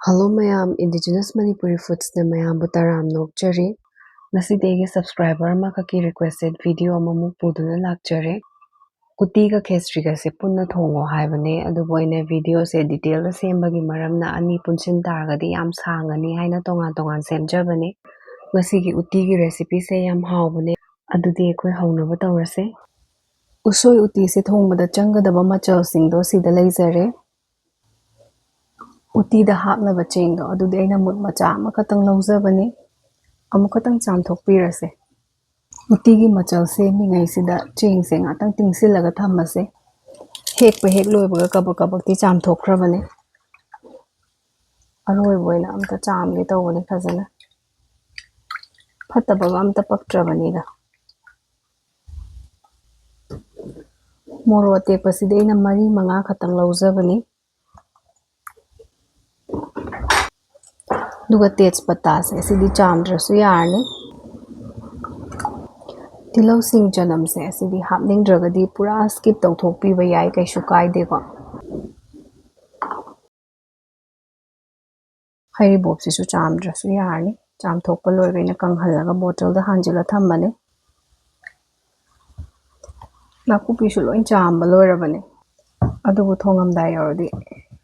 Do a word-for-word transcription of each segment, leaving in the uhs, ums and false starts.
Hello ꯃꯌꯥꯝ, Indigenous Manipuri Foodsꯅ ꯃꯌꯥꯝꯕꯨ ꯇꯔꯥꯝꯅ ꯑꯣꯛꯆꯔꯤ꯫ ꯉꯁꯤꯗꯤ ꯑꯩꯒꯤ subscriber ꯑꯃꯈꯛꯀꯤ requested video ꯑꯃꯃꯨꯛ ꯄꯨꯗꯨꯅ ꯂꯥꯛꯆꯔꯦ꯫ ꯎꯇꯤꯒ ꯈꯦꯆ꯭ꯔꯤꯒꯁꯦ ꯄꯨꯟꯅ ꯊꯣꯡꯉꯣ ꯍꯥꯏꯕꯅꯦ, ꯑꯗꯨꯕꯨ ꯑꯩꯅ videoꯁꯦ detailꯗ ꯁꯦꯝꯕꯒꯤ ꯃꯔꯝꯅ ꯑꯅꯤ ꯄꯨꯟꯁꯤꯟ ꯇꯥꯔꯒꯗꯤ ꯌꯥꯝ ꯁꯥꯡꯉꯅꯤ ꯍꯥꯏꯅ ꯇꯣꯉꯥꯟ ꯇꯣꯉꯥꯟ ꯁꯦꯝꯖꯕꯅꯦ꯫ ꯉꯁꯤꯒꯤ ꯎꯇꯤꯒꯤ recipeꯁꯦ ꯌꯥꯝ ꯍꯥꯎꯕꯅꯦ, ꯑꯗꯨꯗꯤ ꯑꯩꯈꯣꯏ ꯍꯧꯅꯕ ꯇꯧꯔꯁꯦ꯫ ꯎꯁꯣꯏ ꯎꯇꯤꯁꯦ ꯊꯣꯡꯕꯗ ꯆꯪꯒꯗꯕ ꯃꯆꯜꯁꯤꯡꯗꯣ ꯁꯤꯗ ꯂꯩꯖꯔꯦ꯫ ꯎꯇꯤꯗ ꯍꯥꯞꯅꯕ ꯆꯦꯡꯗꯣ ꯑꯗꯨꯗꯤ ꯑꯩꯅ ꯃꯨꯠ ꯃꯆꯥ ꯑꯃꯈꯛꯇꯪ ꯂꯧꯖꯕꯅꯤ꯫ ꯑꯃꯨꯛꯈꯛꯇꯪ ꯆꯥꯝꯊꯣꯛꯄꯤꯔꯁꯦ꯫ ꯎꯇꯤꯒꯤ ꯃꯆꯜ ꯁꯦꯝꯃꯤꯉꯩꯁꯤꯗ ꯆꯦꯡꯁꯦ ꯉꯥꯛꯇꯪ ꯇꯤꯡꯁꯤꯜꯂꯒ ꯊꯝꯃꯁꯦ꯫ ꯍꯦꯛꯄ ꯍꯦꯛ ꯂꯣꯏꯕꯒ ꯀꯕꯛ ꯀꯕꯛꯇꯤ ꯆꯥꯝꯊꯣꯛꯈ꯭ꯔꯕꯅꯦ꯫ ꯑꯔꯣꯏꯕ ꯑꯣꯏꯅ ꯑꯝꯇ ꯆꯥꯝꯒꯦ ꯇꯧꯕꯅꯦ ꯐꯖꯅ꯫ ꯐꯠꯇꯕꯒ ꯑꯝꯇ ꯄꯛꯇ꯭ꯔꯕꯅꯤꯗ꯫ ꯃꯣꯔꯣꯛ ꯑꯇꯦꯛꯄꯁꯤꯗꯤ ꯑꯩꯅ ꯃꯔꯤ ꯃꯉꯥ ꯈꯛꯇꯪ ꯂꯧꯖꯕꯅꯤ꯫ ꯑꯗꯨꯒ ꯇꯦꯖꯄꯇꯥꯁꯦ ꯑꯁꯤꯗꯤ ꯆꯥꯝꯗ꯭ꯔꯁꯨ ꯌꯥꯔꯅꯤ꯫ ꯇꯤꯜꯍꯧ, ꯁꯤꯡ, ꯆꯅꯝꯁꯦ ꯑꯁꯤꯗꯤ ꯍꯥꯞꯅꯤꯡꯗ꯭ꯔꯒꯗꯤ ꯄꯨꯔꯥ skip ꯇꯧꯊꯣꯛꯄꯤꯕ ꯌꯥꯏ, ꯀꯩꯁꯨ ꯀꯥꯏꯗꯦꯀꯣ꯫ ꯍꯩꯔꯤꯕꯣꯞꯁꯤꯁꯨ ꯆꯥꯝꯗ꯭ꯔꯁꯨ ꯌꯥꯔꯅꯤ꯫ ꯆꯥꯝꯊꯣꯛꯄ ꯂꯣꯏꯔꯒ ꯑꯩꯅ ꯀꯪꯍꯜꯂꯒ ꯕꯣꯇꯜꯗ ꯍꯥꯟꯖꯤꯜꯂ ꯊꯝꯕꯅꯦ꯫ ꯅꯥꯀꯨꯞꯄꯤꯁꯨ ꯂꯣꯏ ꯆꯥꯝꯕ ꯂꯣꯏꯔꯕꯅꯦ, ꯑꯗꯨꯕꯨ ꯊꯣꯡꯉꯝꯗꯥꯏ ꯌꯧꯔꯗꯤ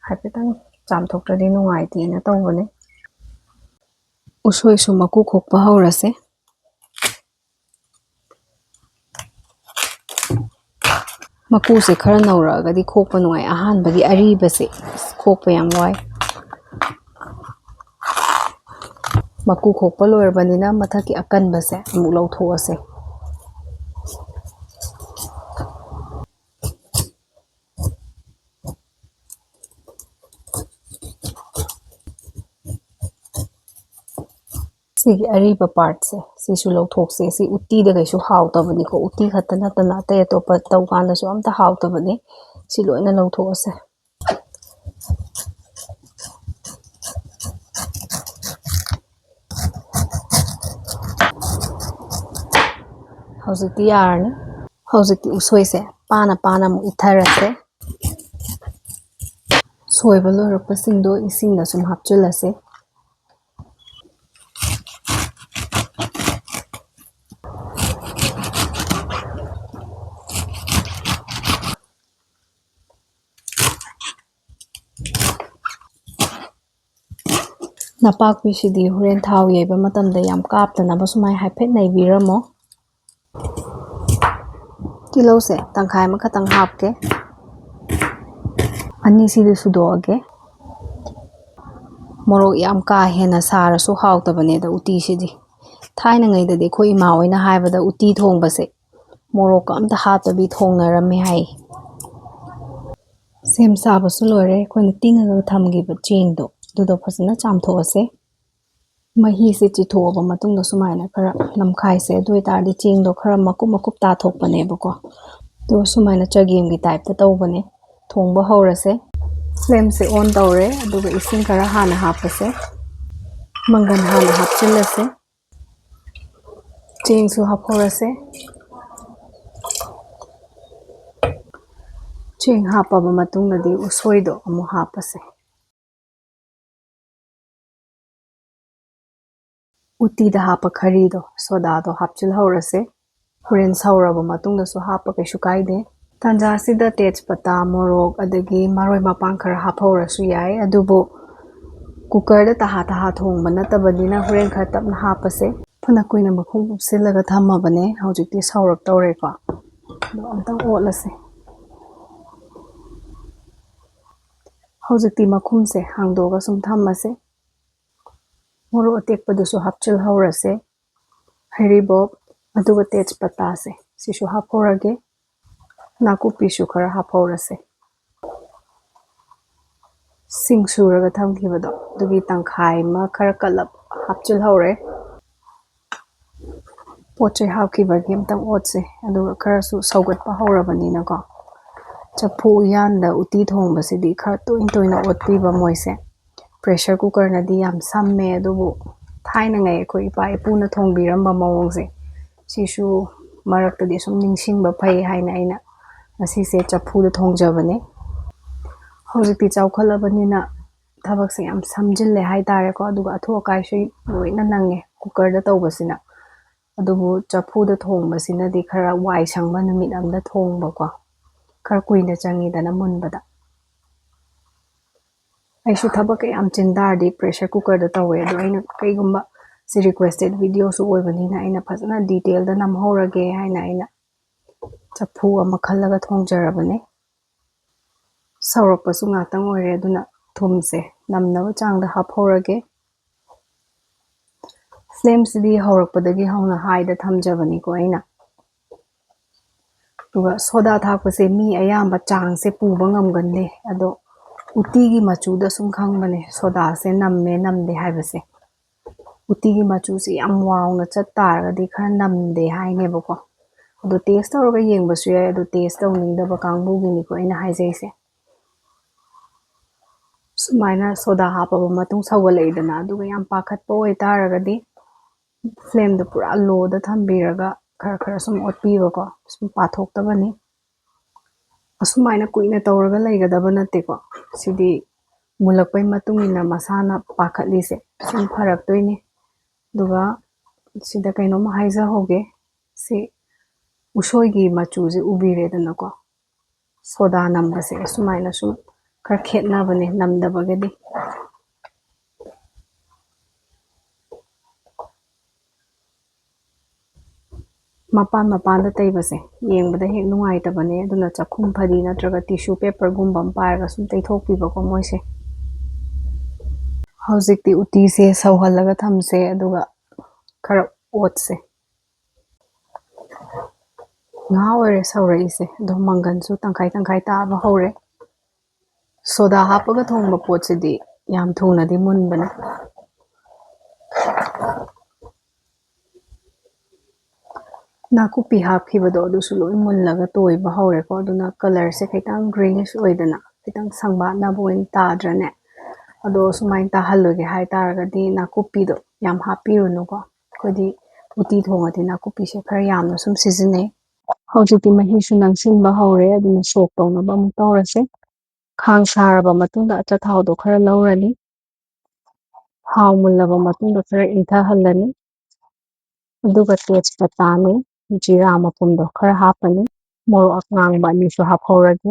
ꯍꯥꯏꯐꯦꯠꯇꯪ ꯆꯥꯝꯊꯣꯛꯇ꯭ꯔꯗꯤ ꯅꯨꯡꯉꯥꯏꯇꯦꯅ ꯇꯧꯕꯅꯦ꯫ ꯎꯁꯣꯏꯁꯨ ꯃꯀꯨ ꯈꯣꯛꯄ ꯍꯧꯔꯁꯦ꯫ ꯃꯀꯨꯁꯦ ꯈꯔ ꯅꯧꯔꯛꯑꯒꯗꯤ ꯈꯣꯛꯄ ꯅꯨꯡꯉꯥꯏ, ꯑꯍꯥꯟꯕꯒꯤ ꯑꯔꯤꯕꯁꯦ ꯈꯣꯛꯄ ꯌꯥꯝ ꯋꯥꯏ꯫ ꯃꯀꯨ ꯈꯣꯛꯄ ꯂꯣꯏꯔꯕꯅꯤꯅ ꯃꯊꯛꯀꯤ ꯑꯀꯟꯕꯁꯦ ꯑꯃꯨꯛ ꯂꯧꯊꯣꯛꯑꯁꯦ꯫ ꯁꯤꯒꯤ ꯑꯔꯤꯕ partꯁꯦ ꯁꯤꯁꯨ ꯂꯧꯊꯣꯛꯁꯦ꯫ ꯁꯤ ꯎꯇꯤꯗ ꯀꯩꯁꯨ ꯍꯥꯎꯇꯕꯅꯤꯀꯣ꯫ ꯎꯇꯤ ꯈꯛꯇ ꯅꯠꯇꯅ ꯑꯇꯩ ꯑꯇꯣꯞꯄ ꯇꯧ ꯀꯥꯟꯗꯁꯨ ꯑꯝꯇ ꯍꯥꯎꯇꯕꯅꯤ꯫ ꯁꯤ ꯂꯣꯏꯅ ꯂꯧꯊꯣꯛꯑꯁꯦ꯫ ꯍꯧꯖꯤꯛꯇꯤ ꯌꯥꯔꯅꯤ꯫ ꯍꯧꯖꯤꯛꯇꯤ ꯎꯁꯣꯏꯁꯦ ꯄꯥꯅ ꯄꯥꯅ ꯑꯃꯨꯛ ꯏꯠꯊꯔꯁꯦ꯫ ꯁꯣꯏꯕ ꯂꯣꯏꯔꯛꯄꯁꯤꯡꯗꯣ ꯏꯁꯤꯡꯗ ꯁꯨꯝ ꯍꯥꯞꯆꯤꯜꯂꯁꯦ꯫ ꯅꯄꯥꯛꯄꯤꯁꯤꯗꯤ ꯍꯣꯔꯦꯟ ꯊꯥꯎ ꯌꯩꯕ ꯃꯇꯝꯗ ꯌꯥꯝ ꯀꯥꯞꯇꯅꯕ ꯁꯨꯃꯥꯏꯅ ꯍꯥꯏꯐꯦꯠ ꯅꯩꯕꯤꯔꯝꯃꯣ꯫ ꯇꯤꯜꯍꯧꯁꯦ ꯇꯪꯈꯥꯏ ꯑꯃꯈꯛꯇꯪ ꯍꯥꯞꯀꯦ꯫ ꯑꯅꯤꯁꯤꯗꯤ ꯁꯨꯗꯣꯛꯑꯒꯦ꯫ ꯃꯣꯔꯣꯛ ꯌꯥꯝ ꯀꯥ ꯍꯦꯟꯅ ꯁꯥꯔꯁꯨ ꯍꯥꯎꯇꯕꯅꯦꯗ ꯎꯇꯤꯁꯤꯗꯤ꯫ ꯊꯥꯏꯅꯉꯩꯗꯗꯤ ꯑꯩꯈꯣꯏ ꯏꯃꯥ ꯍꯣꯏꯅ ꯍꯥꯏꯕꯗ ꯎꯇꯤ ꯊꯣꯡꯕꯁꯦ ꯃꯣꯔꯣꯛꯀ ꯑꯝꯇ ꯍꯥꯞꯇꯕꯤ ꯊꯣꯡꯅꯔꯝꯃꯦ ꯍꯥꯏ꯫ ꯁꯦꯝ ꯁꯥꯕꯁꯨ ꯂꯣꯏꯔꯦ꯫ ꯑꯩꯈꯣꯏꯅ ꯇꯤꯡꯉꯒ ꯊꯝꯈꯤꯕ ꯆꯦꯡꯗꯣ ꯑꯗꯨꯗꯣ ꯐꯖꯅ ꯆꯥꯝꯊꯣꯛꯑꯁꯦ꯫ ꯃꯍꯤꯁꯦ ꯆꯤꯊꯣꯛꯑꯕ ꯃꯇꯨꯡꯗ ꯁꯨꯃꯥꯏꯅ ꯈꯔ ꯅꯝꯈꯥꯏꯁꯦ꯫ ꯑꯗꯨ ꯑꯣꯏꯇꯥꯔꯗꯤ ꯆꯦꯡꯗꯣ ꯈꯔ ꯃꯀꯨꯞ ꯃꯀꯨꯞ ꯇꯥꯊꯣꯛꯄꯅꯦꯕꯀꯣ꯫ ꯑꯗꯨꯒ ꯁꯨꯃꯥꯏꯅ ꯆꯒꯦꯝꯒꯤ ꯇꯥꯏꯞꯇ ꯇꯧꯕꯅꯦ꯫ ꯊꯣꯡꯕ ꯍꯧꯔꯁꯦ꯫ ꯐ꯭ꯂꯦꯝꯁꯦ ꯑꯣꯟ ꯇꯧꯔꯦ꯫ ꯑꯗꯨꯒ ꯏꯁꯤꯡ ꯈꯔ ꯍꯥꯟꯅ ꯍꯥꯞꯄꯁꯦ꯫ ꯃꯪꯒꯟ ꯍꯥꯟꯅ ꯍꯥꯞꯆꯤꯜꯂꯁꯦ꯫ ꯆꯦꯡꯁꯨ ꯍꯥꯞꯍꯧꯔꯁꯦ꯫ ꯆꯦꯡ ꯍꯥꯞꯄꯕ ꯃꯇꯨꯡꯗꯗꯤ ꯎꯁꯣꯏꯗꯣ ꯑꯃꯨꯛ ꯍꯥꯞꯄꯁꯦ꯫ ꯎꯇꯤꯗ ꯍꯥꯞꯄ ꯈꯔꯤꯗꯣ, ꯁꯣꯗꯥꯗꯣ ꯍꯥꯞꯆꯤꯜꯍꯧꯔꯁꯦ꯫ ꯍꯣꯔꯦꯟ ꯁꯧꯔꯕ ꯃꯇꯨꯡꯗꯁꯨ ꯍꯥꯞꯄ ꯀꯩꯁꯨ ꯀꯥꯏꯗꯦ꯫ ꯇꯥꯟꯖꯥꯁꯤꯗ ꯇꯦꯖꯄꯇꯥ, ꯃꯣꯔꯣꯛ, ꯑꯗꯒꯤ ꯃꯔꯣꯏ ꯃꯄꯥꯡ ꯈꯔ ꯍꯥꯞꯍꯧꯔꯁꯨ ꯌꯥꯏ, ꯑꯗꯨꯕꯨ ꯀꯨꯀꯔꯗ ꯇꯍꯥ ꯇꯍꯥ ꯊꯣꯡꯕ ꯅꯠꯇꯕꯅꯤꯅ ꯍꯣꯔꯦꯟ ꯈꯔ ꯇꯞꯅ ꯍꯥꯞꯄꯁꯦ꯫ ꯐꯅ ꯀꯨꯏꯅ ꯃꯈꯨꯝ ꯀꯨꯞꯁꯤꯜꯂꯒ ꯊꯝꯃꯕꯅꯦ, ꯍꯧꯖꯤꯛꯇꯤ ꯁꯧꯔꯛꯇꯧꯔꯦꯀꯣ꯫ ꯑꯗꯣ ꯑꯝꯇꯪ ꯑꯣꯠꯂꯁꯦ꯫ ꯍꯧꯖꯤꯛꯇꯤ ꯃꯈꯨꯝꯁꯦ ꯍꯥꯡꯗꯣꯛꯑꯒ ꯁꯨꯝ ꯊꯝꯃꯁꯦ꯫ ꯃꯣꯔꯣꯛ ꯑꯇꯦꯛꯄꯗꯨꯁꯨ ꯍꯥꯞꯆꯤꯜꯍꯧꯔꯁꯦ꯫ ꯍꯩꯔꯤꯕꯣꯞ, ꯑꯗꯨꯒ ꯇꯦꯖꯄꯇꯥꯁꯦ ꯁꯤꯁꯨ ꯍꯥꯞꯍꯧꯔꯒꯦ꯫ ꯅꯥꯀꯨꯞꯄꯤꯁꯨ ꯈꯔ ꯍꯥꯞꯍꯧꯔꯁꯦ꯫ ꯁꯤꯡ ꯁꯨꯔꯒ ꯊꯝꯈꯤꯕꯗꯣ ꯑꯗꯨꯒꯤ ꯇꯪꯈꯥꯏ ꯑꯃ ꯈꯔ ꯀꯜꯂꯞ ꯍꯥꯞꯆꯤꯜꯍꯧꯔꯦ꯫ ꯄꯣꯠ ꯆꯩ ꯍꯥꯞꯈꯤꯕꯒꯤ ꯑꯝꯇꯪ ꯑꯣꯠꯁꯦ꯫ ꯑꯗꯨꯒ ꯈꯔꯁꯨ ꯁꯧꯒꯠꯄ ꯍꯧꯔꯕꯅꯤꯅꯀꯣ꯫ ꯆꯐꯨ ꯎꯌꯥꯟꯗ ꯎꯇꯤ ꯊꯣꯡꯕꯁꯤꯗꯤ ꯈꯔ ꯇꯣꯏꯅ ꯇꯣꯏꯅ ꯑꯣꯠꯄꯤꯕ ꯃꯣꯏꯁꯦ꯫ ꯄ꯭ꯔꯦꯁꯔ ꯀꯨꯀꯔꯅꯗꯤ ꯌꯥꯝ ꯁꯝꯃꯦ, ꯑꯗꯨꯕꯨ ꯊꯥꯏꯅꯉꯩ ꯑꯩꯈꯣꯏ ꯏꯄꯥ ꯏꯄꯨꯅ ꯊꯣꯡꯕꯤꯔꯝꯕ ꯃꯑꯣꯡꯁꯦ ꯁꯤꯁꯨ ꯃꯔꯛꯇꯗꯤ ꯁꯨꯝ ꯅꯤꯡꯁꯤꯡꯕ ꯐꯩ ꯍꯥꯏꯅ ꯑꯩꯅ ꯉꯁꯤꯁꯦ ꯆꯐꯨꯗ ꯊꯣꯡꯖꯕꯅꯦ꯫ ꯍꯧꯖꯤꯛꯇꯤ ꯆꯥꯎꯈꯠꯂꯕꯅꯤꯅ ꯊꯕꯛꯁꯦ ꯌꯥꯝ ꯁꯝꯖꯤꯜꯂꯦ ꯍꯥꯏꯇꯥꯔꯦꯀꯣ, ꯑꯗꯨꯒ ꯑꯊꯨ ꯑꯀꯥꯏꯁꯨ ꯂꯣꯏꯅ ꯅꯪꯉꯦ ꯀꯨꯀꯔꯗ ꯇꯧꯕꯁꯤꯅ꯫ ꯑꯗꯨꯕꯨ ꯆꯐꯨꯗ ꯊꯣꯡꯕꯁꯤꯅꯗꯤ ꯈꯔ ꯋꯥꯏ ꯁꯪꯕ, ꯅꯨꯃꯤꯠ ꯑꯃꯗ ꯊꯣꯡꯕꯀꯣ, ꯈꯔ ꯀꯨꯏꯅ ꯆꯪꯉꯤꯗꯅ ꯃꯨꯟꯕꯗ꯫ ꯑꯩꯁꯨ ꯊꯕꯛ ꯀꯌꯥꯝ ꯆꯤꯟ ꯇꯥꯔꯗꯤ pressure cookerꯗ ꯇꯧꯋꯦ, ꯑꯗꯣ ꯑꯩꯅ ꯀꯩꯒꯨꯝꯕ ꯁꯤ requested videoꯁꯨ ꯑꯣꯏꯕꯅꯤꯅ ꯑꯩꯅ ꯐꯖꯅ detailꯗ ꯅꯝꯍꯧꯔꯒꯦ ꯍꯥꯏꯅ ꯑꯩꯅ ꯆꯐꯨ ꯑꯃ ꯈꯜꯂꯒ ꯊꯣꯡꯖꯔꯕꯅꯦ꯫ ꯁꯧꯔꯛꯄꯁꯨ ꯉꯥꯛꯇꯪ ꯑꯣꯏꯔꯦ, ꯑꯗꯨꯅ ꯊꯨꯝꯁꯦ ꯅꯝꯅꯕ ꯆꯥꯡꯗ ꯍꯥꯞꯍꯧꯔꯒꯦ꯫ Flameꯁꯤꯗꯤ ꯍꯧꯔꯛꯄꯗꯒꯤ ꯍꯧꯅ highꯗ ꯊꯝꯖꯕꯅꯤꯀꯣ ꯑꯩꯅ꯫ ꯑꯗꯨꯒ ꯁꯣꯗꯥ ꯊꯥꯛꯄꯁꯦ ꯃꯤ ꯑꯌꯥꯝꯕ ꯆꯥꯡꯁꯦ ꯄꯨꯕ ꯉꯝꯒꯟꯗꯦ, ꯑꯗꯣ ꯎꯇꯤꯒꯤ ꯃꯆꯨꯗ ꯁꯨꯝ ꯈꯪꯕꯅꯦ ꯁꯣꯗꯥꯁꯦ ꯅꯝꯃꯦ ꯅꯝꯗꯦ ꯍꯥꯏꯕꯁꯦ꯫ ꯎꯇꯤꯒꯤ ꯃꯆꯨꯁꯦ ꯌꯥꯝ ꯋꯥꯎꯅ ꯆꯠ ꯇꯥꯔꯒꯗꯤ ꯈꯔ ꯅꯝꯗꯦ ꯍꯥꯏꯅꯦꯕꯀꯣ꯫ ꯑꯗꯣ taste ꯇꯧꯔꯒ ꯌꯦꯡꯕꯁꯨ ꯌꯥꯏ, ꯑꯗꯣ taste ꯇꯧꯅꯤꯡꯗꯕ ꯀꯥꯡꯕꯨꯒꯤꯅꯤꯀꯣ ꯑꯩꯅ ꯍꯥꯏꯖꯩꯁꯦ꯫ ꯁꯨꯃꯥꯏꯅ ꯁꯣꯗꯥ ꯍꯥꯞꯄꯕ ꯃꯇꯨꯡ ꯁꯧꯒꯠꯂꯛꯏꯗꯅ, ꯑꯗꯨꯒ ꯌꯥꯝ ꯄꯥꯈꯠꯄ ꯑꯣꯏꯇꯥꯔꯒꯗꯤ flameꯗꯣ ꯄꯨꯔꯥ lowꯗ ꯊꯝꯕꯤꯔꯒ ꯈꯔ ꯈꯔ ꯁꯨꯝ ꯑꯣꯠꯄꯤꯕꯀꯣ, ꯁꯨꯝ ꯄꯥꯊꯣꯛꯇꯕꯅꯤ꯫ ꯑꯁꯨꯃꯥꯏꯅ ꯀꯨꯏꯅ ꯇꯧꯔꯒ ꯂꯩꯒꯗꯕ ꯅꯠꯇꯦꯀꯣ꯫ ꯁꯤꯗꯤ ꯃꯨꯜꯂꯛꯄꯩ ꯃꯇꯨꯡ ꯏꯟꯅ ꯃꯁꯥꯅ ꯄꯥꯈꯠꯂꯤꯁꯦ ꯁꯨꯝ ꯐꯔꯛꯇꯣꯏꯅꯤ꯫ ꯑꯗꯨꯒ ꯁꯤꯗ ꯀꯩꯅꯣꯝ ꯍꯥꯏꯖꯍꯧꯒꯦ꯫ ꯁꯤ ꯎꯁꯣꯏꯒꯤ ꯃꯆꯨꯁꯦ ꯎꯕꯤꯔꯦꯗꯅꯀꯣ꯫ ꯁꯣꯗꯥ ꯅꯝꯕꯁꯦ ꯑꯁꯨꯃꯥꯏꯅ ꯁꯨꯝ ꯈꯔ ꯈꯦꯠꯅꯕꯅꯦ ꯅꯝꯗꯕꯒꯗꯤ꯫ ꯃꯄꯥꯟ ꯃꯄꯥꯟꯗ ꯇꯩꯕꯁꯦ ꯌꯦꯡꯕꯗ ꯍꯦꯛ ꯅꯨꯡꯉꯥꯏꯇꯕꯅꯦ, ꯑꯗꯨꯅ ꯆꯥꯛꯈꯨꯝ ꯐꯗꯤ ꯅꯠꯇ꯭ꯔꯒ tissue paperꯒꯨꯝꯕ ꯑꯃ ꯄꯥꯏꯔꯒ ꯁꯨꯝ ꯇꯩꯊꯣꯛꯄꯤꯕꯀꯣ ꯃꯣꯏꯁꯦ꯫ ꯍꯧꯖꯤꯛꯇꯤ ꯎꯇꯤꯁꯦ ꯁꯧꯍꯜꯂꯒ ꯊꯝꯁꯦ, ꯑꯗꯨꯒ ꯈꯔ ꯑꯣꯠꯁꯦ꯫ ꯉꯥ ꯑꯣꯏꯔꯦ ꯁꯧꯔꯛꯏꯁꯦ, ꯑꯗꯣ ꯃꯪꯒꯟꯁꯨ ꯇꯪꯈꯥꯏ ꯇꯪꯈꯥꯏ ꯇꯥꯕ ꯍꯧꯔꯦ꯫ ꯁꯣꯗꯥ ꯍꯥꯞꯄꯒ ꯊꯣꯡꯕ ꯄꯣꯠꯁꯤꯗꯤ ꯌꯥꯝ ꯊꯨꯅꯗꯤ ꯃꯨꯟꯕꯅꯦ꯫ ꯅꯥꯀꯨꯞꯄꯤ ꯍꯥꯞꯈꯤꯕꯗꯣ ꯑꯗꯨꯁꯨ ꯂꯣꯏ ꯃꯨꯜꯂꯒ ꯇꯣꯏꯕ ꯍꯧꯔꯦꯀꯣ꯫ ꯑꯗꯨꯅ colourꯁꯦ ꯈꯤꯇꯪ greenish ꯑꯣꯏꯗꯅ ꯈꯤꯇꯪ ꯁꯪꯕꯥꯠꯅꯕ ꯑꯣꯏꯅ ꯇꯥꯗ꯭ꯔꯅꯦ? ꯑꯗꯣ ꯁꯨꯃꯥꯏꯅ ꯇꯥꯍꯜꯂꯣꯏꯒꯦ ꯍꯥꯏ ꯇꯥꯔꯒꯗꯤ ꯅꯥꯀꯨꯞꯄꯤꯗꯣ ꯌꯥꯝ ꯍꯥꯞꯄꯤꯔꯨꯅꯨꯀꯣ꯫ ꯑꯩꯈꯣꯏꯗꯤ ꯎꯇꯤ ꯊꯣꯡꯉꯗꯤ ꯅꯥꯀꯨꯞꯄꯤꯁꯦ ꯈꯔ ꯌꯥꯝꯅ ꯁꯨꯝ ꯁꯤꯖꯤꯟꯅꯩ꯫ ꯍꯧꯖꯤꯛꯇꯤ ꯃꯍꯤꯁꯨ ꯅꯪꯁꯤꯟꯕ ꯍꯧꯔꯦ, ꯑꯗꯨꯅ ꯁꯣꯛ ꯇꯧꯅꯕ ꯑꯃꯨꯛ ꯇꯧꯔꯁꯦ꯫ ꯈꯥꯡ ꯁꯥꯔꯕ ꯃꯇꯨꯡꯗ ꯑꯆꯥꯊꯥꯎꯗꯣ ꯈꯔ ꯂꯧꯔꯅꯤ꯫ ꯊꯥꯎ ꯃꯨꯜꯂꯕ ꯃꯇꯨꯡꯗ ꯈꯔ ꯏꯪꯊꯍꯜꯂꯅꯤ꯫ ꯑꯗꯨꯒ ꯇꯦꯖꯄꯇꯥꯅꯦ, ꯖꯤꯔꯥ ꯃꯄꯨꯝꯗꯣ ꯈꯔ ꯍꯥꯞꯄꯅꯤ꯫ ꯃꯣꯔꯣꯛ ꯑꯉꯥꯡꯕ ꯑꯅꯤꯁꯨ ꯍꯥꯞꯍꯧꯔꯒꯦ꯫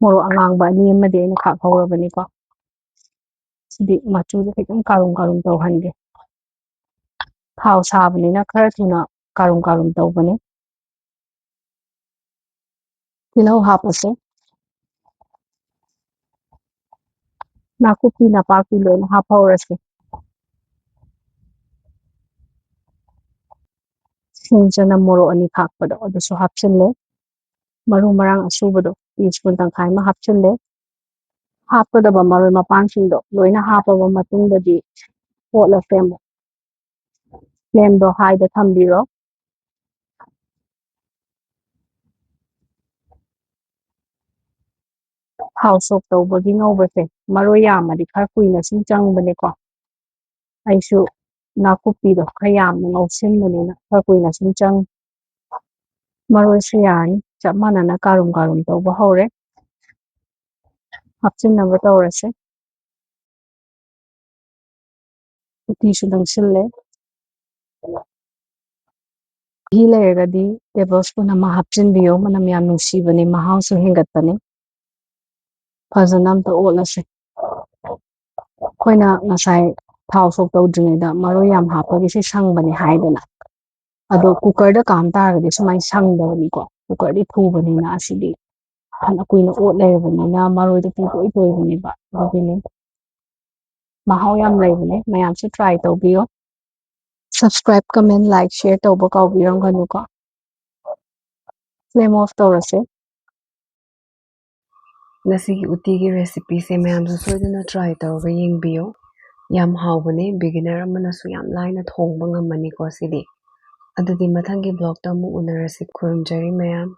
ꯃꯣꯔꯣꯛ ꯑꯉꯥꯡꯕ ꯑꯅꯤ ꯑꯃꯗꯤ ꯑꯩꯅ ꯈꯥꯛꯍꯧꯔꯕꯅꯤꯀꯣ꯫ ꯁꯤꯗꯤ ꯃꯆꯨꯗꯣ ꯈꯤꯇꯪ ꯀꯥꯔꯨꯝ ꯀꯥꯔꯨꯝ ꯇꯧꯍꯟꯒꯦ꯫ ꯊꯥꯎ ꯁꯥꯕꯅꯤꯅ ꯈꯔ ꯊꯨꯅ ꯀꯥꯔꯨꯝ ꯀꯥꯔꯨꯝ ꯇꯧꯕꯅꯦ꯫ ꯇꯤꯜꯍꯧ ꯍꯥꯞꯄꯁꯦ꯫ ꯅꯥꯀꯨꯞꯄꯤ ꯅꯄꯥꯛꯄꯤ ꯂꯣꯏꯅ ꯍꯥꯞꯍꯧꯔꯁꯦ꯫ ꯁꯤꯡ ꯆꯅꯝ ꯃꯣꯔꯣꯛ ꯑꯅꯤ ꯈꯥꯛꯄꯗꯣ ꯑꯗꯨꯁꯨ ꯍꯥꯞꯆꯤꯜꯂꯦ꯫ ꯃꯔꯨ ꯃꯔꯥꯡ ꯑꯁꯨꯕꯗꯣ ꯇꯤ ꯁ꯭ꯄꯨꯟ ꯇꯪꯈꯥꯏ ꯑꯃ ꯍꯥꯞꯆꯤꯜꯂꯦ꯫ ꯍꯥꯞꯀꯗꯕ ꯃꯔꯣꯏ ꯃꯄꯥꯡꯁꯤꯡꯗꯣ ꯂꯣꯏꯅ ꯍꯥꯞꯄꯕ ꯃꯇꯨꯡꯗꯗꯤ ꯑꯣꯠꯂꯁꯦ ꯑꯃꯨꯛ꯫ ꯐ꯭ꯂꯦꯝꯗꯣ ꯍꯥꯏꯗ ꯊꯝꯕꯤꯔꯣ꯫ ꯊꯥꯎ ꯁꯣꯛ ꯇꯧꯕꯒꯤ ꯉꯧꯕꯁꯦ ꯃꯔꯣꯏ ꯌꯥꯝꯃꯗꯤ ꯈꯔ ꯀꯨꯏꯅ ꯁꯨꯝ ꯆꯪꯕꯅꯦꯀꯣ꯫ ꯑꯩꯁꯨ ꯅꯥꯀꯨꯞꯄꯤꯗꯣ ꯈꯔ ꯌꯥꯝꯅ ꯉꯧꯁꯤꯟꯕꯅꯤꯅ ꯈꯔ ꯀꯨꯏꯅ ꯁꯨꯝ ꯆꯪꯉꯤ꯫ ꯃꯔꯣꯏꯁꯨ ꯌꯥꯔꯅꯤ꯫ ꯆꯞ ꯃꯥꯟꯅꯅ ꯀꯥꯔꯨꯝ ꯀꯥꯔꯨꯝ ꯇꯧꯕ ꯍꯧꯔꯦ꯫ ꯍꯥꯞꯆꯤꯟꯅꯕ ꯇꯧꯔꯁꯦ꯫ ꯎꯇꯤꯁꯨ ꯅꯪꯁꯤꯜꯂꯦ꯫ ꯘꯤ ꯂꯩꯔꯒꯗꯤ ꯇꯦꯕꯜ ꯁ꯭ꯄꯨꯟ ꯑꯃ ꯍꯥꯞꯆꯤꯟꯕꯤꯌꯣ꯫ ꯃꯅꯝ ꯌꯥꯝ ꯅꯨꯡꯁꯤꯕꯅꯦ, ꯃꯍꯥꯎꯁꯨ ꯍꯦꯟꯒꯠꯄꯅꯦ꯫ ꯐꯖꯅ ꯑꯝꯇ ꯑꯣꯠꯂꯁꯦ꯫ ꯑꯩꯈꯣꯏꯅ ꯉꯁꯥꯏ ꯊꯥꯎ ꯁꯣꯛ ꯇꯧꯗ꯭ꯔꯤꯉꯩꯗ ꯃꯔꯣꯏ ꯌꯥꯝ ꯍꯥꯞꯄꯒꯤ ꯁꯤ ꯁꯪꯕꯅꯦ ꯍꯥꯏꯗꯅ꯫ ꯑꯗꯣ ꯀꯨꯀꯔꯗ ꯀꯥꯝ ꯇꯥꯔꯒꯗꯤ ꯁꯨꯃꯥꯏꯅ ꯁꯪꯗꯕꯅꯤꯀꯣ꯫ ꯀꯨꯀꯔꯗꯤ ꯊꯨꯕꯅꯤꯅ ꯑꯁꯤꯗꯤ ꯐꯅ ꯀꯨꯏꯅ ꯑꯣꯠ ꯂꯩꯔꯕꯅꯤꯅ ꯃꯔꯣꯏꯗꯣ ꯄꯨꯡꯇꯣꯏ ꯇꯣꯏꯕꯅꯦꯕ꯫ ꯑꯗꯨꯒꯤꯅꯤ꯫ ꯃꯍꯥꯎ ꯌꯥꯝ ꯂꯩꯕꯅꯦ꯫ ꯃꯌꯥꯝꯁꯨ try ꯇꯧꯕꯤꯌꯣ꯫ Subscribe, comment, like, share ꯇꯧꯕ ꯀꯥꯎꯕꯤꯔꯝꯒꯅꯨꯀꯣ꯫ Flame off ꯇꯧꯔꯁꯦ꯫ ꯉꯁꯤꯒꯤ ꯎꯇꯤꯒꯤ recipeꯁꯦ ꯃꯌꯥꯝꯁꯨ ꯁꯣꯏꯗꯅ try ꯇꯧꯔꯒ ꯌꯦꯡꯕꯤꯌꯨ꯫ ꯌꯥꯝ ꯍꯥꯎꯕꯅꯦ, beginner ꯑꯃꯅꯁꯨ ꯌꯥꯝ ꯂꯥꯏꯅ ꯊꯣꯡꯕ ꯉꯝꯃꯅꯤꯀꯣ ꯁꯤꯗꯤ꯫ ꯑꯗꯨꯗꯤ ꯃꯊꯪꯒꯤ vlogꯇ ꯑꯃꯨꯛ ꯎꯅꯔꯁꯤ꯫ ꯈꯨꯔꯨꯝꯖꯔꯤ ꯃꯌꯥꯝ꯫